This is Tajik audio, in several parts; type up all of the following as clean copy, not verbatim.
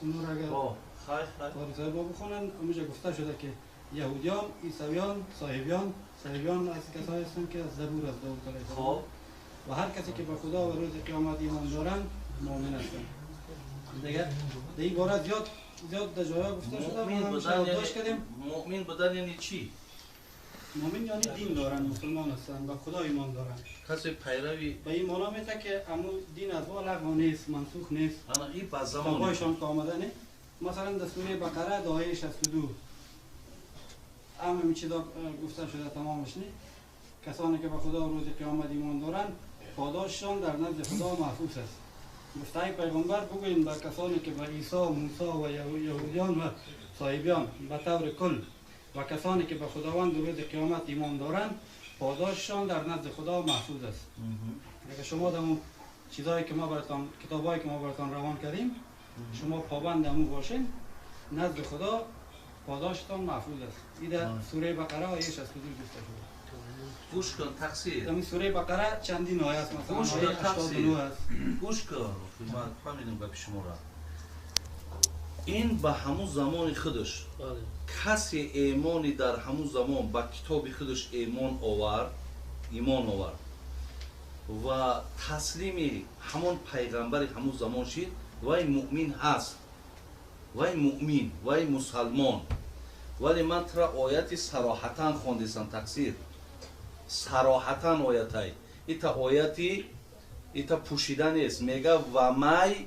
69 اگر قاری صاحب بخونن، اونجا گفته شده که یهودیان، عیسویان، صاحبیان، صاحبیان از کسایی هستند که از زبور از داوود علیه السلام و هر کسی که به خدا و روز قیامت ایمان دارند مؤمن هستند. دیگه در این باره زیاد زیاد در جایا گفته شده. مؤمن بودن مؤمن بودن یعنی چی؟ مؤمن یعنی دین دارن، مسلمان هستند، به خدا ایمان دارن. کسی پیروی به این معنا میته که امو دین از ما لغو نیست، منسوخ نیست. انا این با زمان کتابایشان که آمده نه. مثلا در سوره بقره در آیه 62 هم چیزا گفته شده تمامش نه. کسانی که به خدا و روز قیامت ایمان دارند پاداششان در نزد خدا محفوظ است. گفته پیغمبر بگوییم به کسانی که به عیسی و موسی و یهودیان و صاحبیان به طور کل و کسانی که به خداوند و روز قیامت ایمان دارند پاداششان در نزد خدا محفوظ است. اگر شما در اون چیزایی که ما براتان، کتابایی که ما براتان روان کردیم، شما پابند امو باشین، نزد خدا پاداشتان محفوظ است. این در سوره بقره آیه 62 گفته شده. گوش کن تقصیر. در سوره بقره چندین آیه است، مثلا آیه 89 است. گوش کن، من فهمیدم گپ شما را. این به همون زمان خودش کسی ایمانی در همون زمان به کتاب خودش ایمان آورد، ایمان آورد و تسلیم همون پیغمبر همون زمان شد، وای مؤمن هست، وای مؤمن، وای مسلمان. ولی من ترا آیتی صراحتا خواندیسم تقصیر، صراحتا آیتای ایتا آیتی ایتا پوشیده نیست. میگه و می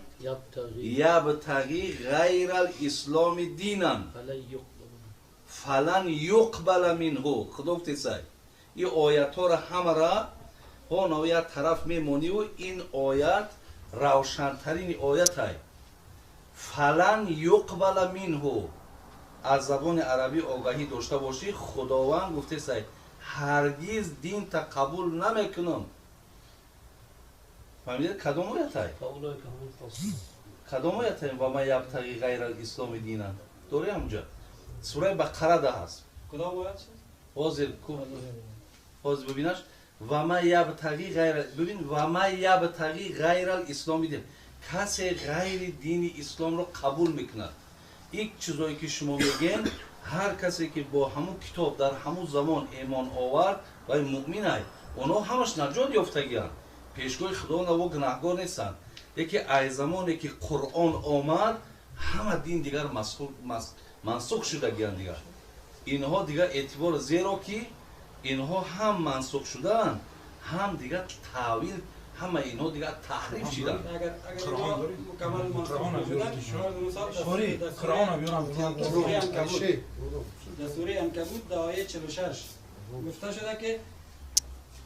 یبتغی غیر الاسلام دینا فلن یقبل منه. خدا گفته سای این آیت ها را همه را ها یک طرف میمونی و این آیت روشنترین آیت های فلن یقبل منه. از زبان عربی آگاهی داشته باشی، خداوند گفته سای هرگز دین تا قبول نمیکنم. فهمیدید کدام آیت های؟ کدام آیت های؟ و ما یبتغی غیر الاسلام دینا دوره همونجا سوره بقره ده هست. کدام آیت؟ حاضر حاضر ببینش. و ما یبتغی غیر، ببین و ما یبتغی غیر الاسلام دین، کسی غیر دین اسلام رو قبول میکند. یک چیزایی که شما میگین، هر کسی که با همون کتاب در همون زمان ایمان آورد و مؤمن های، اونا همش نجات یافتگیان، پیشگاه خدا نو گناهگار نیستن. یکی از زمانی که قرآن آمد همه دین دیگر منسوخ شدگیان دیگر. اینها دیگر اعتبار، زیرا که اینها هم منسوخ شدن، هم دیگر تاویل، همه اینها دیگر تحریف شدن. اگر مکمل منسوخ شدن، در سوره عنکبوت در آیه 46 گفته شده که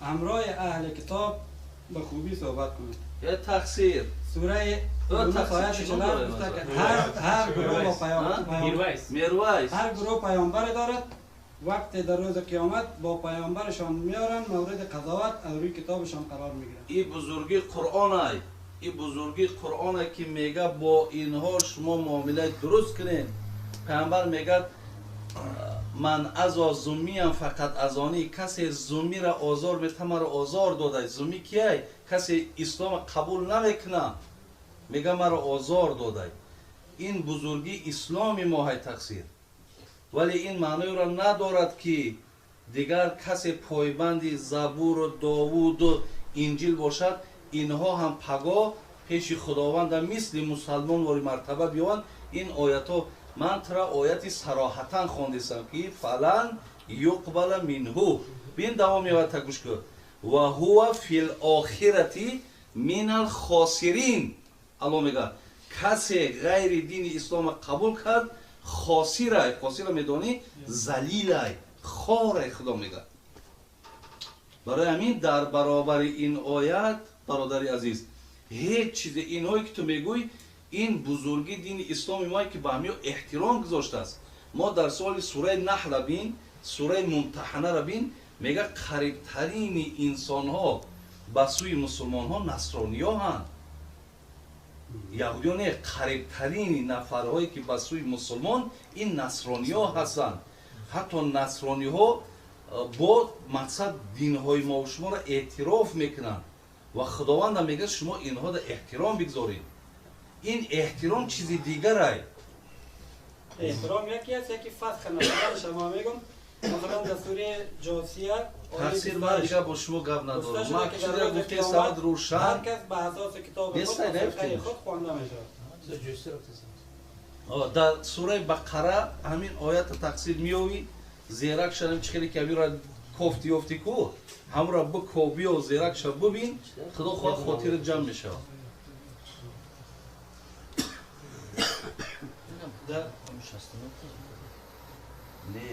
همراه اهل کتاب به خوبی صحبت کنید. یه تقصیر سوره آیه 47 گفته که هر گروه با پیامبر، هر گروه پیامبر دارد، وقت در روز قیامت با پیامبرشان میارن، مورد قضاوت از روی کتابشان قرار میگیرن. این بزرگی قرآن ای، این بزرگی قرآن ای که میگه با اینها شما معامله درست کنین. پیامبر میگه من ازا زمیم فقط از آنی، کسی زمی را آزار میده مرا آزار داده. زمی کیه؟ کسی اسلام قبول نمیکنه، میگه مرا آزار داده. این بزرگی اسلام ما های تقصیر. ولی این معنی را ندارد که دیگر کسی پایبند زبور و داوود و انجیل باشد، اینها هم پگاه پیش خداوند مثل مسلمان واری مرتبه بیاوند. این آیت ها من ترا آیتی صراحتا خواندیستم که فلن یقبل منه. بین دوام آیت گوش کن. و هو فی الاخرة من الخاسرین. الله میگه کسی غیر دین اسلام قبول کرد خاسره، خاسره میدونی ذلیله، خاره. خدا میگه. برای همین در برابر این آیت برادر عزیز هیچ چیز اینهایی که تو میگوی، این بزرگی دین اسلام ما که به همین احترام گذاشته است. ما در سوال سوره نحل بین، سوره ممتحنه را بین، میگه قریبترین انسان ها به سوی مسلمان ها نصرانی ها هستند. یهودیان قریبترین نفرهایی که به سوی مسلمان این نصرانی ها هستند. حتی نصرانی ها با مقصد دین های ما و شما را اعتراف میکنند و خداوند میگه شما اینها را احترام بگذارید. Ин эҳтиром чизи дигарай. Эҳтиром яке аст, яке фасх нашудан. Шумо мегӯм масалан дар сураи Ҷосия тафсир ман дига бо шумо гап надорам. Ман чизе гуфте савод рӯшан. Ҳар кас ба асоси китоби худ хонда мешавад. Дар сураи Бақара ҳамин оята тақсир меёвӣ, зерак шанам чӣ хеле ки ҳаминро кофти ёфти ку, ҳамро бикобиё зеракша бибин, худо хоҳад хотират ҷамъ мешавад. Не,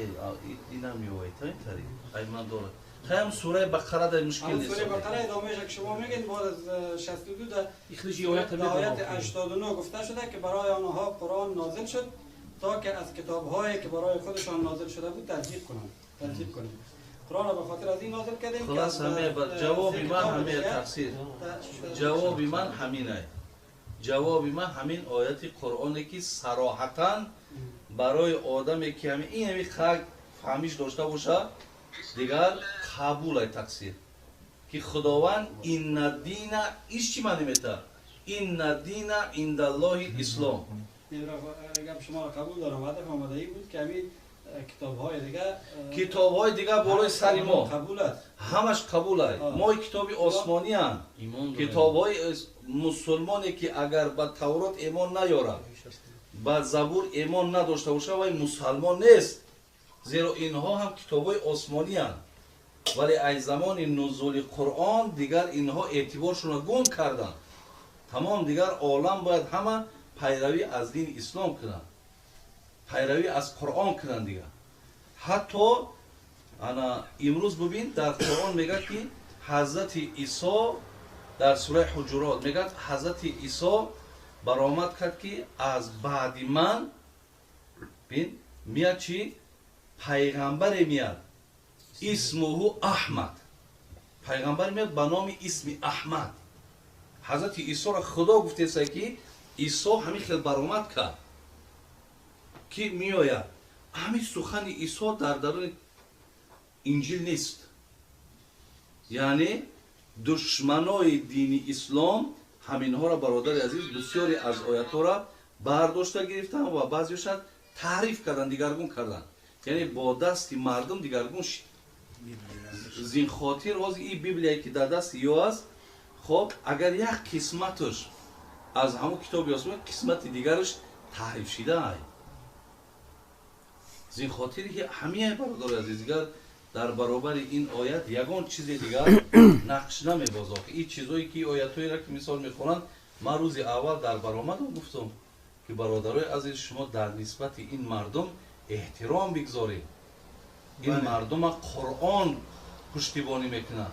инам меояд, ин тариқ. Ай ман дорам. Хаям сураи Бақара дар мушкил нест. Сураи Бақара идомааш ки шумо мегӯед баъд аз 62 дар ояти 89 гуфта шуда ки барои онҳо Қуръон нозил шуд то ки аз китобҳое ки барои худашон нозил шуда буд тасдиқ кунанд. Тасдиқ кунанд. Қуръонро ба хотир аз ин нозил кардем. Хулас ҳаме ҷавоби ман ҳаме тафсир. Ҷавоби ман ҳамин ай. Ҷавоби ман ҳамин ояти Қуръоне ки сароҳатан барои одаме ки ҳамин ин ҳамин хак фаҳмиш дошта бошад, дигар қабул ай тақсир. Ки Худованд инна дина иш чӣ маъни метавад? Инна дина индаллоҳи ислом. Гап шуморо қабул дорам. Ҳадаф омадаӣ буд ки ҳамин китобҳои дигар китобҳои дигар болои сари мо қабул аст. Ҳамаш қабул аст. Мо китоби осмонианд. Китобҳои мусулмоне ки агар ба Таврот имон наёрад, ба Забур имон надошта бошад, вай мусалмон нест. Зеро инҳо ҳам китобҳои осмонианд. Вале аз замони нузули Қуръон дигар инҳо эътиборшонро гум карданд. Тамом дигар олам бояд ҳама пайравӣ аз дини ислом кунанд, пайравӣ аз Қуръон кунанд дигар. Ҳатто ана имрӯз бубин дар Қуръон мегӯяд ки ҳазрати Исо дар сураи Ҳуҷурот мегӯяд ҳазрати Исо баромад кард ки аз баъди ман бин меяд чи пайғамбаре меяд исмуҳу Аҳмад. Пайғамбар меяд ба номи исми Аҳмад. Ҳазрати Исоро Худо гуфтеса ки Исо ҳамин хел баромад кард ки меояд. Ҳамин сухани Исо дар даруни Инҷил нест. Яъне душманои дини ислом ҳаминҳоро бародари азиз бисёре аз оятҳоро бардошта гирифтанд ва баъзеашон таҳриф карданд, дигаргун карданд. Яъне бо дасти мардум дигаргун шид. Зин хотир ҳозир ин библияе ки дар дасти ё аст, хоб агар як қисматаш аз ҳамон китоби осмон қисмати дигараш таҳриф шидаай. Зин хотири ки ҳамияи бародари азиз дигар дар баробари ин оят ягон чизе дигар нақш намебозад. Ин чизое ки оятҳоеро ки мисол мехонанд, ман рӯзи аввал дар баромадам гуфтам ки бародарои азиз шумо дар нисбати ин мардум эҳтиром бигзоред. Ин мардума Қуръон пуштибонӣ мекунад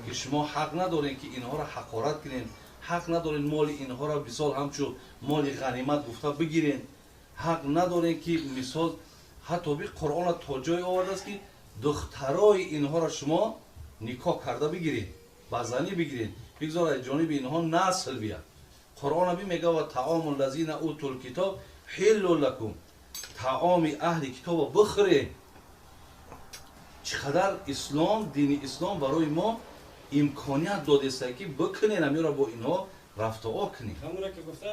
ки шумо ҳақ надоред ки инҳоро ҳақорат кунед, ҳақ надоред моли инҳоро мисол ҳамчун моли ғанимат гуфта бигиред, ҳақ надоред ки мисол ҳатто би Қуръонро то ҷое овардааст ки духтарои инҳоро шумо никоҳ карда бигиред, ба занӣ бигиред, бигзор аз ҷониби инҳо насл бияд. Қуръон би мегӯяд ва таому лазина утул китоб ҳиллу лакум, таоми аҳли китобро бихӯред. Чӣ қадар ислом, дини ислом барои мо имконият додеста ки бикунед ҳаминро бо инҳо рафтуо кунед. Ҳамонро ки гуфта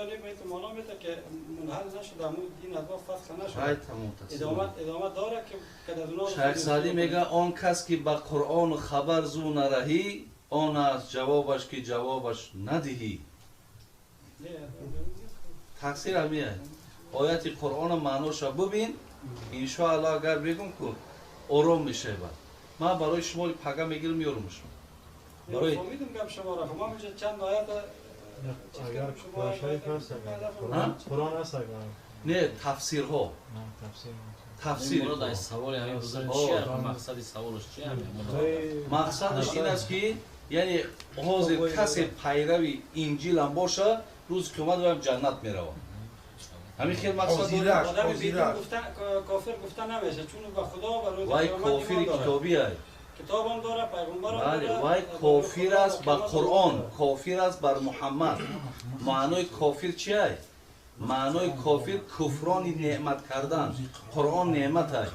маъно мета ки мунҳал нашуда, ҳамун дин аз мо фасх нашуда. Ай тамом тасдиқ. Идома дорад ки аз онҳо Шайх Саъдӣ мегӯяд он кас ки ба Қуръон хабар зу нараҳӣ, он аст ҷавобаш ки ҷавобаш надиҳӣ. Тақсир ҳамин аст. Ояти Қуръона маъноша бубин, иншоаллоҳ агар бигӯм ку ором мешавад. Ман барои шумо пага мегирам меёрам шумо. Барои фаҳмидам гап шуморо. Ман инҷа чанд оят агар Қуръон ҳаст, Қуръон ҳаст агар. Не, тафсирҳо. Тафсир. Мурод аз саволи ҳамин бузург чи аст? Мақсади саволаш чи аст? Мақсадаш ин аст ки яъне ҳозир касе пайрави Инҷил ҳам бошад, рӯзи қиёмат вай ҷаннат меравад. Ҳамин хел мақсад дорад. Одами бедин гуфта кофир гуфта намешавад, чун ба Худо ва рӯзи вай қиёмат кофири имон дорад. китобӣ аст. Китобам дорад, пайғамбарам Бале, дорад. вай кофир аст ба Қуръон, кофир аст бар Муҳаммад. Маънои кофир чи аст? Маънои кофир куфрони неъмат кардан. Қуръон неъмат аст,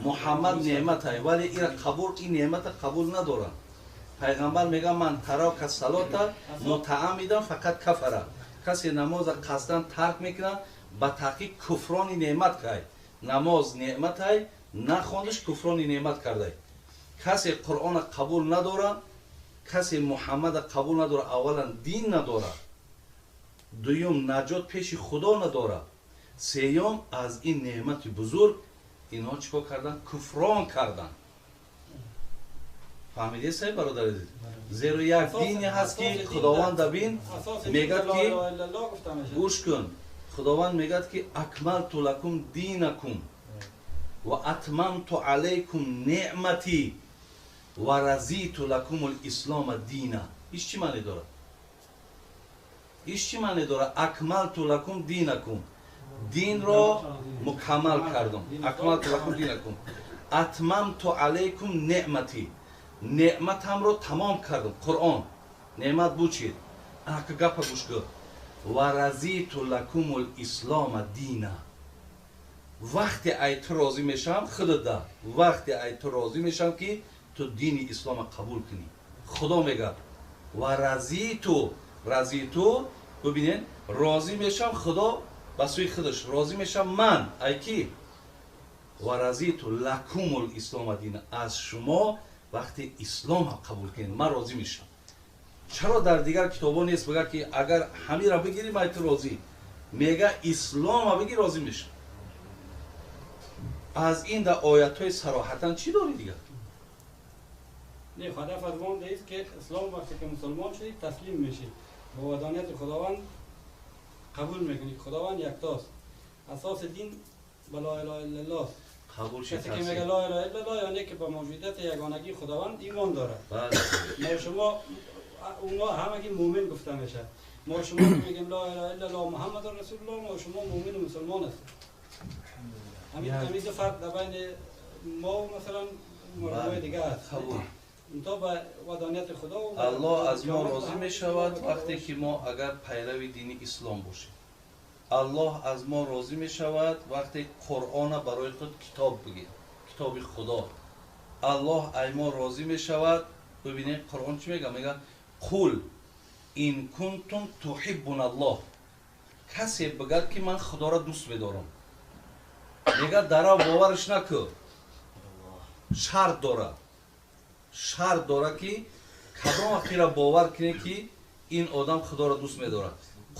Муҳаммад неъмат аст, вале ира қабул, ин неъмата қабул надорад. Пайғамбар мегӯяд ман тарака салота мутааммидан фақат кафара. Касе намоза қасдан тарк мекунад, ба таҳқиқ куфрони неъмат кай. Намоз неъматай, нахондаш куфрони неъмат кардай. Касе Қуръона қабул надора, касе Муҳаммада қабул надора, аввалан дин надора, дуюм наҷот пеши Худо надора, сеюм аз ин неъмати бузург инҳо чӣ кор карданд? Куфрон карданд. Фаҳмидед, сай бародар азиз? Зеро як дине ҳаст ки Худованд бин мегӯяд ки гӯш кун, Худованд мегӯяд ки акмалту лакум динакум ва атмамту алайкум неъмати ва разиту лакумул ислома дина. Иш чӣ маъне дорад? Иш чӣ маъне дорад? Акмалту лакум динакум, динро мукаммал кардам. Акмалту лакум динакум, атмамту алайкум неъмати, неъматамро тамом кардам. Қуръон неъмат буд чид? Ака гапа гӯш кун. Ва разиту лакумул ислома дина. Вақте ай ту розӣ мешавам, худата, вақте ай ту розӣ мешавам ки ту дини ислома қабул кунӣ. Худо мегӯяд ва разиту, разиту, бибинед, розӣ мешавам, Худо ба сӯи худаш розӣ мешавам ман, ай ки? Ва разиту лакумул ислома дина, аз шумо вақте ислом қабул кунед ман розӣ мешавам. Чаро дар дигар китобҳо нест бигӯяд ки агар ҳамира бигирӣ ман ту розӣ? Мега ислома бигир розӣ мешавам. Аз ин дар оятҳои сароҳатан чӣ дорӣ дигар? Не, ҳадаф аз он дест ки ислом вақте ки мусулмон шудӣ таслим мешӣ, бо ваҳдонияти Худованд қабул мекунӣ, Худованд яктост. Асоси дин ба ла илаҳа иллаллоҳ аст. Қабул шид. Касе ки мегӯяд ла илаҳа иллаллоҳ, яъне ки ба мавҷудияти ягонагии Худованд имон дорад. Мо шумо اونا همگی مؤمن گفته میشه. ما شما میگیم لا اله الا الله محمد رسول الله، ما شما مؤمن و مسلمان هستیم. همین دو فرق در بین ما و مثلا مردم دیگه است. تا به ودانیت خدا و الله از ما راضی می شود وقتی که ما اگر پیرو دین اسلام باشیم. الله از ما راضی می شود وقتی قرآن برای خود کتاب بگیر، کتاب خدا. الله از ما راضی می شود. ببینید قرآن چی میگه؟ میگه قل این کنتم تحبون الله. کسی بگه که من خدا را دوست میدارم، میگه درا باورش نکن. شرط داره، شرط داره که کدام وقتی را باور کنه که این آدم خدا را دوست میداره.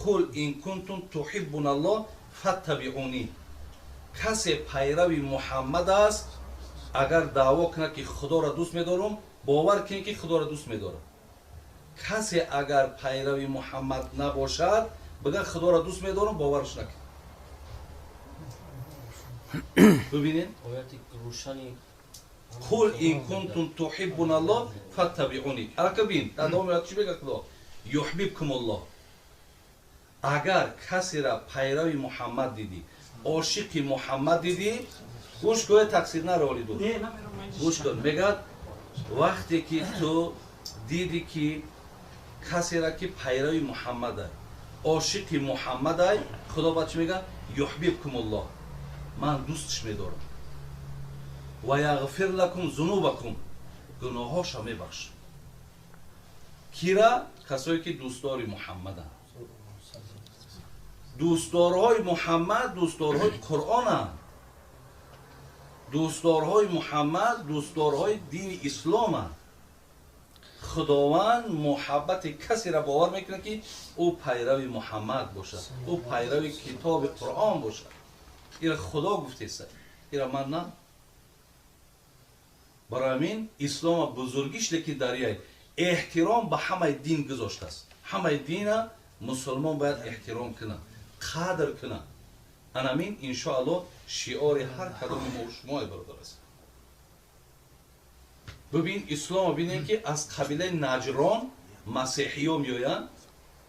قل این کنتم تحبون الله فاتبعونی. کسی پیرو محمد است اگر دعوا کنه که خدا را دوست میدارم، باور کنه که خدا را دوست میدارم. کسی اگر پیرو محمد نباشد بگه خدا را دوست میدارم، باورش نکن. ببینید قل این کنتم تحبون الله فاتبعونی. الان ببین در ادامه چی میگه خدا؟ یحببکم الله. اگر کسی را پیرو محمد دیدی، عاشق محمد دیدی، گوش کن، تقصیر نرو دور. گوش کن، میگه وقتی که تو دیدی که کسی را که پیرو محمد است، عاشق محمد است، خدا با چی میگه؟ یحببکم الله، من دوستش میدارم. و یغفر لکم ذنوبکم، گناهاشو میبخش. کیرا؟ کسایی که دوستدار محمدند. دوستدارهای محمد دوستدارهای قرآنند. دوستدارهای محمد دوستدارهای دین اسلامند. خداوند محبت کسی را باور میکنه که او پیرو محمد باشد، او پیرو کتاب قرآن باشد. این خدا گفته است، این من نه. برای همین اسلام بزرگیش که دریای احترام به همه دین گذاشته است. همه دین مسلمان باید احترام کنه، قدر کنه. انامین انشاءالله شعار هر کدام ما و شما برادر است. ببین اسلام ببینیم که از قبیله نجران مسیحی ها میآیند،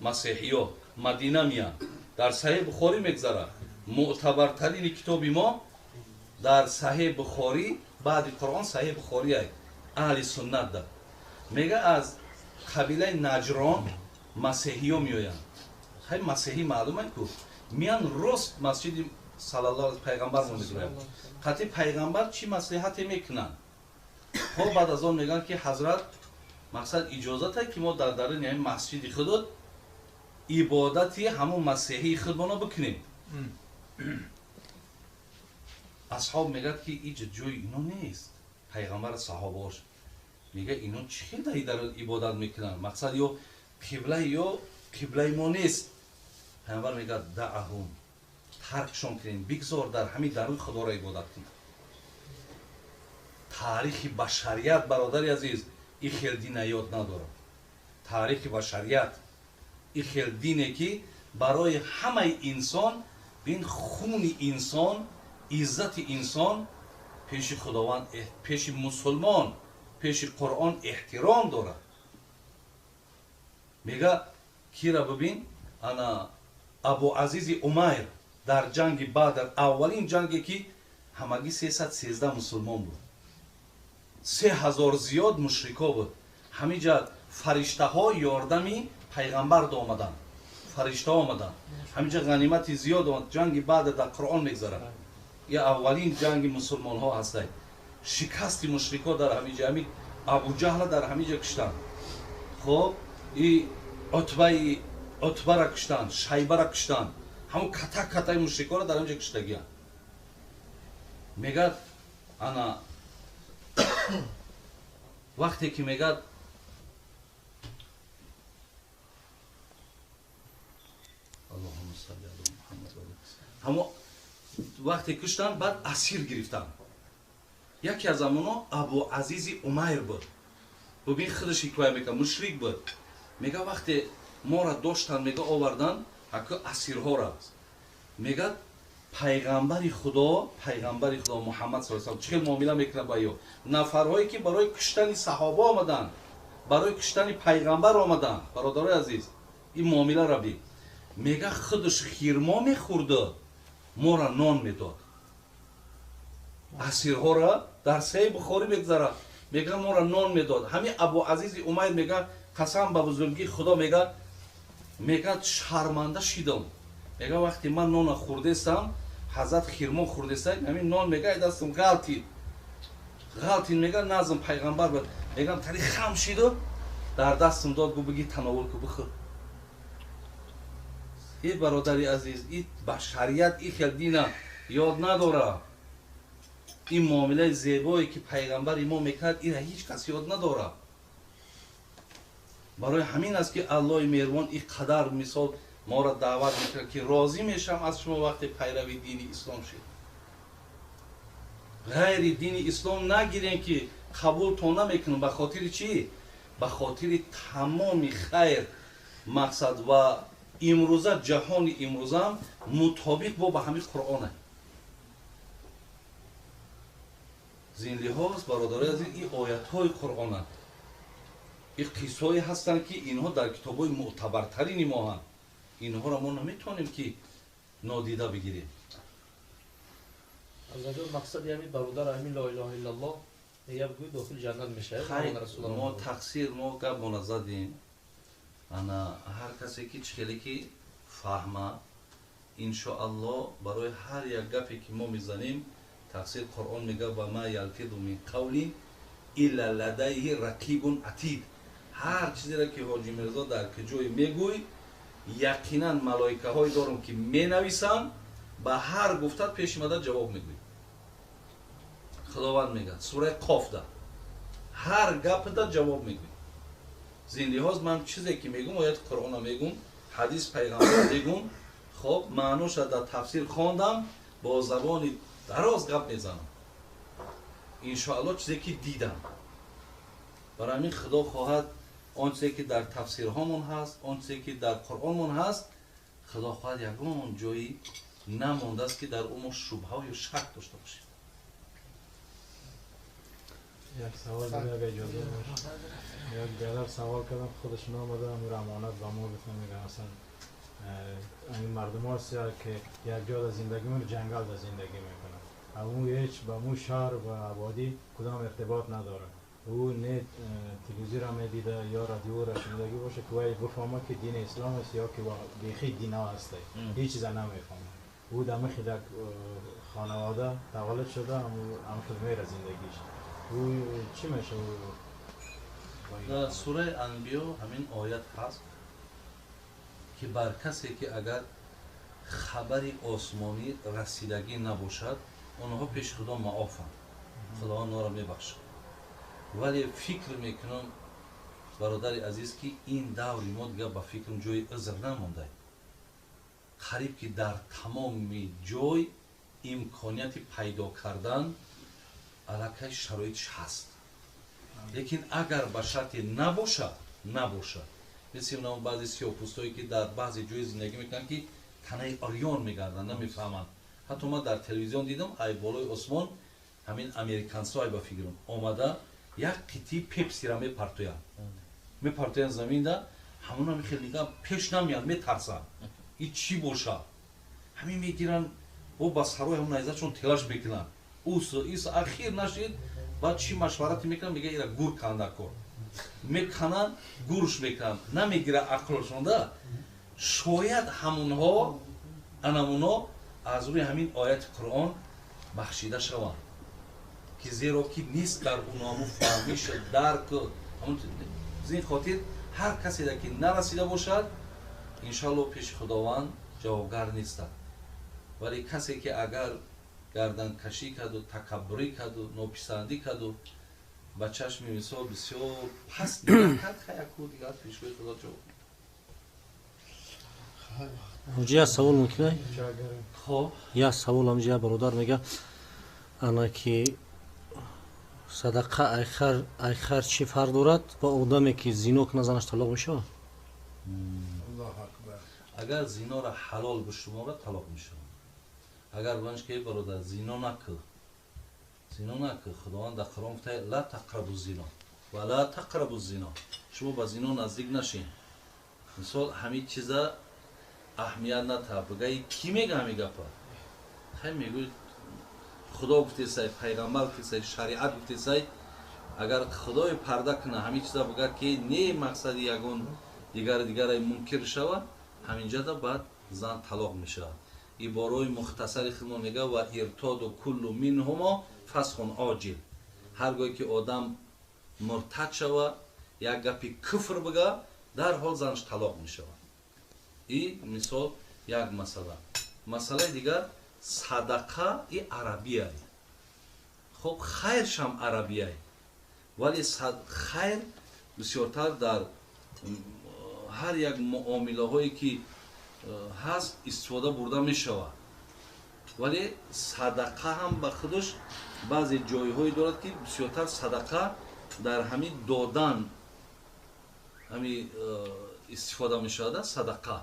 مسیحی ها مدینه میان، در صحیح بخاری میگذره. معتبرترین کتاب ما در صحیح بخاری بعد قرآن صحیح بخاری است، اهل سنت ده. میگه از قبیله نجران مسیحی ها میآیند. خیلی مسیحی معلومه که میان راست مسجد صلی الله علیه پیغمبر ما میگذارن. قطعی پیغمبر چی مصلحتی میکنن؟ خب بعد از آن میگن که حضرت مقصد اجازه ته که ما در درون این مسجد خودت ибодати ҳамун масеҳии худмона бикунем. Асҳоб мегӯяд ки иҷа ҷои ино нест. Пайғамбар саҳобаош мегӯяд ино чӣ хел дар ибодат мекунанд? Мақсад ё қибла ё қиблаи мо нест. Пайғамбар мегӯяд даъҳум, таркшон кунем, бигзор дар ҳамин даруи худоро ибодат кунанд. Таърихи башарият бародари азиз ин хел дина ёд надорад. Таърихи башарият ин хел дине ки барои ҳамаи инсон бин хуни инсон, иззати инсон пеши Худованд, пеши мусулмон, пеши Қуръон эҳтиром дорад. Мега кира бибин, ана Абу Азизи Умайр дар ҷанги Бадр, аввалин ҷанге ки ҳамагӣ 313 мусулмон буд, 3000 зиёд мушрико буд. Ҳамиҷа фариштаҳо ёрдами пайғамбар омаданд, фариштаҳо омаданд. Ҳамиҷа ғанимати зиёд омад. Ҷанги Бадр дар Қуръон мегзарад. Я аввалин ҷанги мусулмонҳо ҳастай. Шикасти мушрико дар ҳамиҷа, ҳамин Абуҷаҳла дар ҳамиҷа куштанд. Хоб, и Утбара куштанд, Шайбара куштанд. Ҳамон ката катаи мушрикоро дар ҳамиҷа куштагиянд. Мегӯяд ана вақте ки мегӯяд Аллоҳумма салли ала Муҳаммад ва ҳамо вақте куштанд, баъд асир гирифтанд. Яке аз амоно Абу Азизи Умайр буд. Бубин худаш ҳикоя мекард, мушрик буд. Мега вақте моро доштанд, мега оварданд аку асирҳоро. Мегӯяд пайғамбари Худо, пайғамбари Худо Муҳаммад саллаллоҳу алайҳи васаллам чӣ хел муомила мекунад ба ё нафарҳое ки барои куштани саҳоба омаданд, барои куштани пайғамбар омаданд. Бародарои азиз, ин муомиларо бин. Мега худаш хирмо мехӯрду, моро нон медод. Асирҳоро дар Саҳеҳи Бухорӣ мегзарад. Мега моро нон медод. Ҳамин Абу Азизи Умайр мега қасам ба бузургии Худо мега, мегӯяд шарманда шидам. Мега вақте ман нона хӯрдестам, ҳазрат хирмо хӯрдестам, ҳамин нон мега ай дастам ғалтид. Ғалтид мега назм пайғамбар буд. Мегам тари хам шиду дар дастам дод, гу биги тановул ку бихӯр. Э бародари азиз, ин башарият ин хел дина ёд надора. Ин муомилаи зебое ки пайғамбари мо мекард, инра ҳеҷ кас ёд надора. Барои ҳамин аст ки Аллоҳи меҳрубон ин қадар мисол моро даъват мекунад ки розӣ мешавам аз шумо вақте пайрави дини ислом шед. Ғайри дини ислом нагирем ки қабултон намекунам. Ба хотири чӣ? Ба хотири тамоми хайр мақсад ва имрӯза ҷаҳони имрӯзаам мутобиқ бо ба ҳамин Қуръоне. Зин лиҳоз бародарои азиз, ин оятҳои Қуръонанд, ин қиссҳое ҳастанд ки инҳо дар китобҳои мӯътабартарини мо ҳанд. Инҳоро мо наметавонем ки нодида бигирем. Азаҷон, мақсади ҳамин бародар ҳамин ло илоҳа иллаллоҳ мегӯяд гӯй дохили ҷаннат мешавад. Хайр, мо тақсир, мо гап мона задем. Ана ҳар касе ки чӣ хеле ки фаҳма, иншоаллоҳ барои ҳар як гапе ки мо мезанем, тақсир Қуръон мегӯяд ва ма ялфиду мин қавлин илла ладайҳи рақибун атид. Ҳар чизеро ки Ҳоҷи Мирзо дар куҷое мегӯй, яқинан малоикаҳое дорам ки менависанд, ба ҳар гуфтат пеш омада ҷавоб мегӯй. Худованд мегӯяд сураи Қофда ҳар гапда ҷавоб мегӯй. Зин лиҳоз ман чизе ки мегӯм, ояти Қуръонро мегӯм, ҳадис пайғамбар мегӯм, хоб маъноша дар тафсир хондам, бо забони дароз гап мезанам. Иншоаллоҳ чизе ки дидам. Барои ҳамин Худо хоҳад он чизе ки дар тафсирҳомон ҳаст, он чизе ки дар Қуръонмон ҳаст, Худо хоҳад ягон ҷои намондааст ки дар ӯ мо шубҳа ё шак дошта бошем. Як савол дига агар иҷоза бошад. Як бародар савол кардам, худашон омада амир амонат ба мо гуфтан, мегӯянд аслан ҳамин мардум ҳаст ки як ҷо дар зиндагӣ мекунанд, ҷангал дар зиндагӣ мекунанд. Аму ҳеҷ ба му шаҳр ва ободӣ кудом иртибот надорад. Ӯ не телевизорро медида ё радиоро шунидагӣ бошад ки вай бифаҳмад ки дини ислом аст ё ки бехи дина ҳаст. Ҳеҷ чиза намефаҳмад. Ӯ дар михи як хонавода таваллуд шуда, ҳам хел мера зиндагиш. Ӯ чӣ мешавад? Дар сураи Анбиё ҳамин оят ҳаст. ки бар касе ки агар хабари осмонӣ расидагӣ набошад, онҳо пеши Худо маофанд, Худованд онҳоро мебахшад. Вале фикр мекунам, бародари азиз, ки ин даври мо дигар ба фикрам ҷои узр намонда. Қариб ки дар тамоми ҷой имконияти пайдо кардан аллакай шароитш ҳаст. Лекин агар ба шарте набошад, набошад, мисли он баъзе сиёҳпӯстое ки дар баъзе ҷои зиндагӣ мекунанд, ки танаи урён мегарданд, намефаҳманд. Ҳатто ман дар телевизион дидам, ай болои осмон ҳамин американсо, ай ба фикрам, омада як қитъи пепсира мепартоянд, мепартоянд заминда, ҳамона хел нигаҳ пеш намеянд, метарсанд, ин чӣ бошад. Ҳамин мегиранд, бо ба сарои ҳамон найзачон телаш мекунанд, ус ис ахир нашид. Баъд чӣ машварате мекунанд, мега ира гур канда кор мекунанд, гурш мекунанд, намегира ақлшонда. Шояд ҳамунҳо анамуно аз рӯи ҳамин ояти Қуръон бахшида шаванд, ки зеро ки нест дар уно фаҳмиш, дарк. Аз ин хотир ҳар касе ки нарасида бошад, иншалло пеши Худованд ҷавобгар нестад. Вале касе ки агар гарданкашӣ карду, такаббурӣ карду, нописандӣ карду, ба чашми мисол бисёр паст нигоҳ кард, хаяку дигар пешгоҳи Худо ҷавоб. Ҳоҷи, як савол мумкин? Хоб. Як савол. Ҳамҷи як бародар мега, ана ки садақа айхар чӣ фарқ дорад ва одаме ки зино кунад, занаш талоқ мешавад? Агар зинора ҳалол бишуморад, талоқ мешавад. Агар банш ки бародар, зино накӯ, зино накӯ, Худованд дар Қуръон гуфта: ла тақрабу зино ва ла тақрабу зино, шумо ба зино наздик нашин. Мисол, ҳамин чиза аҳамият натаб, бигаи кӣ мега ҳамин гапа? Хай, мегӯй Худо гуфтесай, пайғамбар гуфтесай, шариат гуфтесай. Агар Худои парда куна ҳамин чиза, бига ки не, мақсади ягон дигари дигаре мункир шава, ҳаминҷада баъд зан талоқ мешавад. Ибораи мухтасари худмо мега: ва иртоду куллу минҳумо фасхун оҷил. Ҳар гоҳе ки одам муртад шава, як гапи куфр бига, дарҳол занаш талоқ мешавад. И мисол як масъала. Масъалаи дигар, садақа и арабияй, хоб, хайршам арабияй, вале хайр бисёртар дар ҳар як муомилаҳое ки ҳаст истифода бурда мешавад. Вале садақа ҳам ба худаш баъзе ҷойҳое дорад, ки бисёртар садақа дар ҳамин додан ҳами истифода мешавад садақа.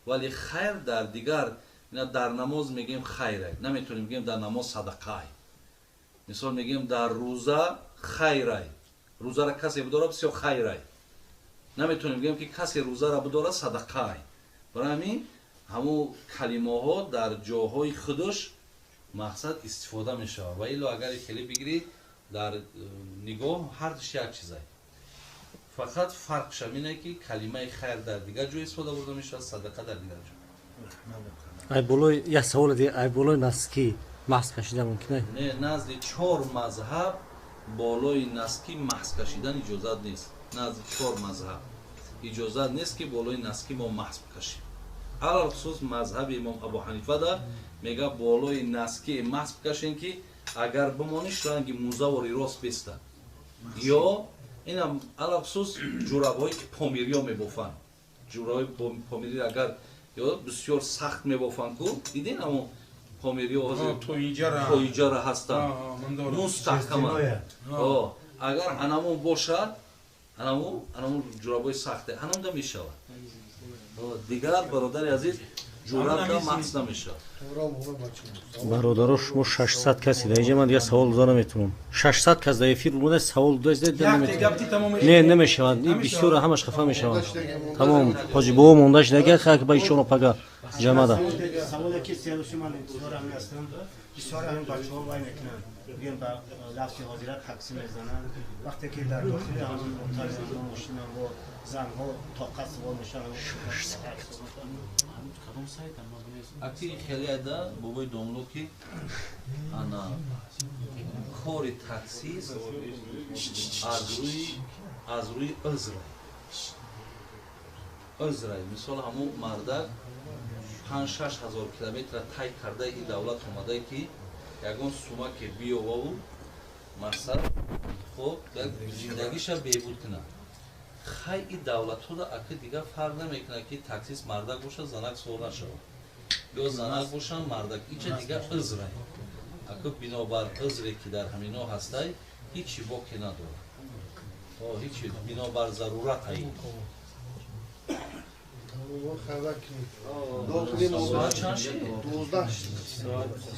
Вале хайр дар дигар, дар намоз мегӯем хайрай, наметавонем бигӯем дар намоз садақай. Мисол, мегӯем дар рӯза хайрай, рӯзара касе бидорад, бисёр хайрай, наметавонем бигӯем ки касе рӯзара бидорад, садақай. Барои ҳамин ҳамун калимаҳо дар ҷоҳои худаш мақсад истифода мешавад. Ва илло агар хеле бигирӣ дар нигоҳ, ҳардуш як чизай, фақат фарқш ҳамине, ки калимаи хайр дар дигар ҷой истифода бурда мешавад, садақа дар дигар ҷой. Ай болои як савол дигар, ай болои носки маҳз кашидан мумкин? Не, назди чор мазҳаб болои носки маҳз кашидан иҷозат нест. Назди чор мазҳаб иҷозат нест, ки болои носки мо маҳз бикашем. Алалхусус мазҳаби имом Абу Ҳанифада мега, болои носки маҳз бикашем, ки агар бимониш, ранги музавори рост беста. Ё инам алалхусус ҷурабҳое ки помириё мебофанд, ҷурабҳои помири агар ё бисёр сахт мебофанд ку, дидин амо помириё ҳозир тоиҷара ҳастанд, мустаҳкаманд. Агар анамон бошад, анамун ҷурабҳои сахте, анамда мешавад. Дигар, бародари азиз, ҷурабда маҳз намешавад. Бародаро, шумо 600 каси дар инҷа, ман дигар савол дода наметавонам. 600 кас дар эфир буда, савол дода не, намешавад. Ин бисёра, ҳамаш хафа мешаванд. Тамом, ҳоҷи бобо монда шудага, хак ба ишоно пага ҷамада. Саволе ки серӯси ман интизор ҳамин ҳастам. Бисёр ҳамин бачаҳо вай мекунанд, бигем ба лафзи ҳозира такси мезананд. Вақте ки дар дохили ҳамин мошинам бо занҳо тоқат савор мешаванд. Аки хелеада, бобои домло, ки ана кори таксист аз рӯи узр. узрай. Мисол ҳамун мардак 5-6 ҳазор километр тай карда и давлат омада ки ягон сумаке биёваву мақсад хоб зиндагиша беҳбуд кунад. Хай и давлатҳода ака дигар фарқ намекунад ки таксист мардак бошад, занак суол нашавад. Ё занак бошанд, мардак. Ича дигар узрай. Ака бинобар узре ки дар ҳамино ҳастай, ҳичи боке надорад. Ҳичи бинобар зарурат ай. Соат чанд шид? 12.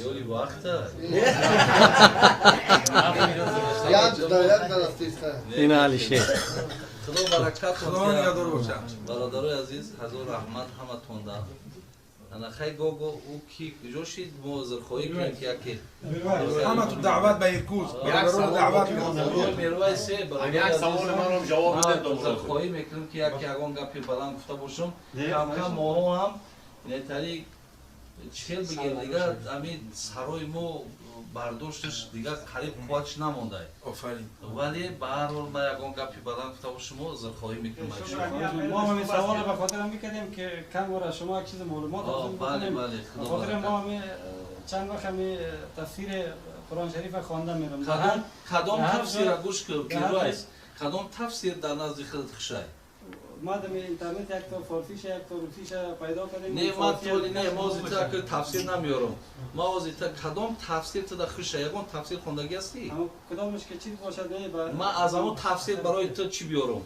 Ёли вақта. Ина Алишер. Худо баракат диҳад. Бародарои азиз, ҳазор раҳмат ҳаматонда. Ана хай гого ӯ ки куҷо шид, мо узрхоҳӣ кунем ки яке ҳамату даъват ба Иркутск, бародароро даъват кунем. Мервай се бародари азиз, саволи манам ҷавоб бидед. Узрхоҳӣ мекунем ки яке ягон гапи баланд гуфта бошам. Камкам моҳо ҳам нетари чел бигем, дигар ҳамин сарои мо бардошташ дигар қариб қувватш намондай. Офарин. Вале ба ҳар ҳол ма ягон гапи баланд гуфта бошам, узрхоҳӣ мекунам. Мо ҳамин саволро ба хотирам мекардем ки кам бора шумо як чиз маълумот ҳосил бикунем. Ба хотири мо ҳамин чанд вақт ҳамин тафсири Қуръон шарифа хонда мерам. Кадом тафсира гӯш кун, Пирвайс? Кадом тафсир дар назди худат хушай? ما در اینترنت یک تا فارسیش یک تا روسیش پیدا کردیم. نه ما تولی نه ما زیتا که تفسیر نمیارم. ما زیتا کدام تفسیر تو در خوشه؟ یکون تفسیر خوندگی هستی؟ اما کدامش که چیز باشد نه با ما از اون تفسیر برای تو چی بیارم؟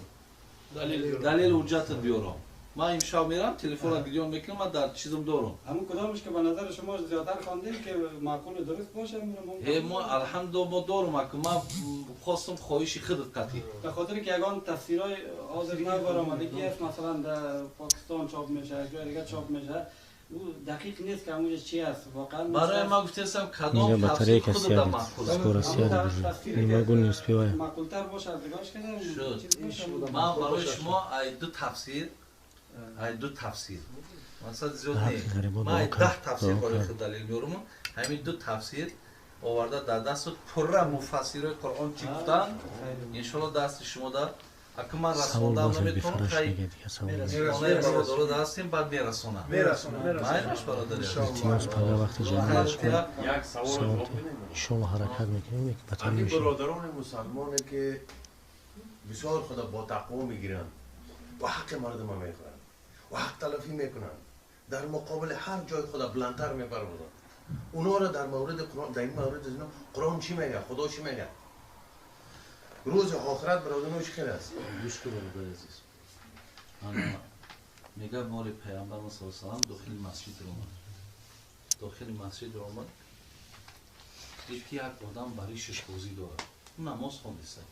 دلیل حجت بیارم. ما امشب میرم تلفن را ویدیو میکنم، من در چیزم دارم. اما کدامش که به نظر شما زیادتر خواندیم که معقول درست باشه میرم. ما الحمدلله ما دارم که ما خواستم خواهش خودت قطعی. به خاطر که یگان تفسیرای حاضر نو برآمدگی است، مثلا در پاکستان چاپ میشه، جای دیگه چاپ میشه، او دقیق نیست که اونجا چی است واقعا. برای ما گفتم کدام تفسیر خود در معقول است. Не могу, не успеваю. معقولتر باشه نگاهش کردم. من برای شما ای دو تفسیر ای دو تفسیر مثلا زیاد نه، من 10 تفسیر برای خود دلیل میارم. همین دو تفسیر آورده در دست پره مفسرای قرآن چی گفتن، انشالله دست شما در اگه من رسوندم نمیتونم خیلی خانه برادرها هستیم بعد میرسونم میرسونم برادر. التماس پگاه وقتی جمع انشالله حرکت میکنیم یک بطن میشه. برادران مسلمانه که بسیار خدا با تقوا میگیرن و حق مردم میخورن و حق تلافی میکنن، در مقابل هر جای خدا بلندتر میپروازن. اونا را در مورد قرآن، در این مورد از اینا قرآن چی میگه، خدا چی میگه، روز آخرت برادران چی خیر است؟ گوش کن برادر عزیز. میگه مال پیامبر صلی الله علیه و سلم داخل مسجد اومد. داخل مسجد اومد. دید که یک آدم برای شش بازی داره. اون نماز خونده سعی.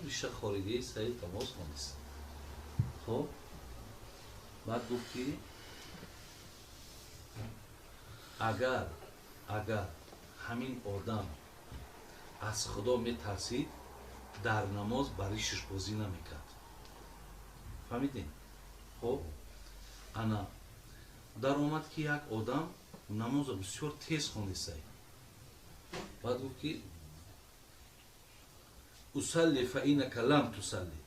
ریشه خاریده سعی نماز خونده سعی. خب بعد گفت که اگر همین آدم از خدا میترسید در نماز برای شش بازی نمیکرد. فهمیدین؟ خب انا در اومد که یک آدم نماز بسیار تیز خونده سعی. بعد گفت که اصلی فإنک لم تصلی.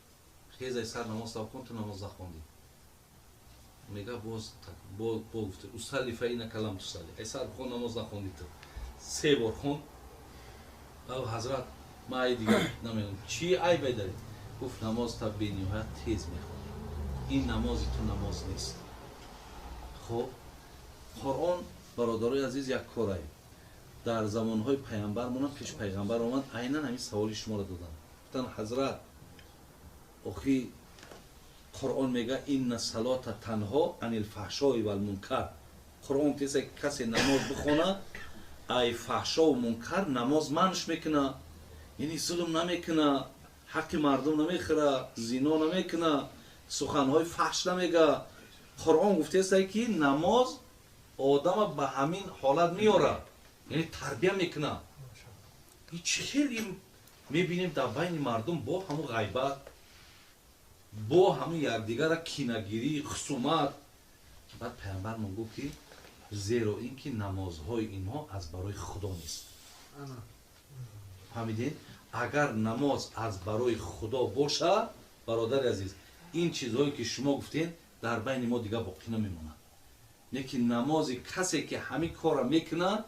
خیز سر نماز کن تو نماز نخوندی. میگه باز گفته اصلی فإنک لم تصلی. ای سر بخون نماز نخوندی تو. 3 بار خوند. بعد حضرت ما ای دیگه نمیدونم چی عیبی داری. گفت نماز تا به نهایت تیز میخونی. این نمازی تو نماز نیست. خب قرآن برادرای عزیز یک کاره. در زمانهای پیامبرمون پیش پیغمبر آمد عینا همین سوالی شما را دادن. گفتن حضرت آخی قرآن میگه این صلات تنها عن الفحشاء والمنکر. قرآن تیسه کسی نماز بخونه ای فحشا و منکر نماز منش میکنه، یعنی ظلم نمیکنه، حق مردم نمیخوره، زنا نمیکنه، سخنهای فحش نمیگه. قرآن گفته است که نماز آدم به همین حالت میاره، یعنی تربیه میکنه. این خیلی میبینیم در بین مردم با همون غیبت، با همون یکدیگر کینه‌گیری، خصومت. بعد پیامبرمون گفت که زیرا اینکه نمازهای اینها از برای خدا نیست. فهمیدین؟ اگر نماز از برای خدا باشه برادر عزیز، این چیزهایی که شما گفتین Дар байни мо дигар боқӣ намемонад, лекин намози касе ки ҳамин корро мекунад.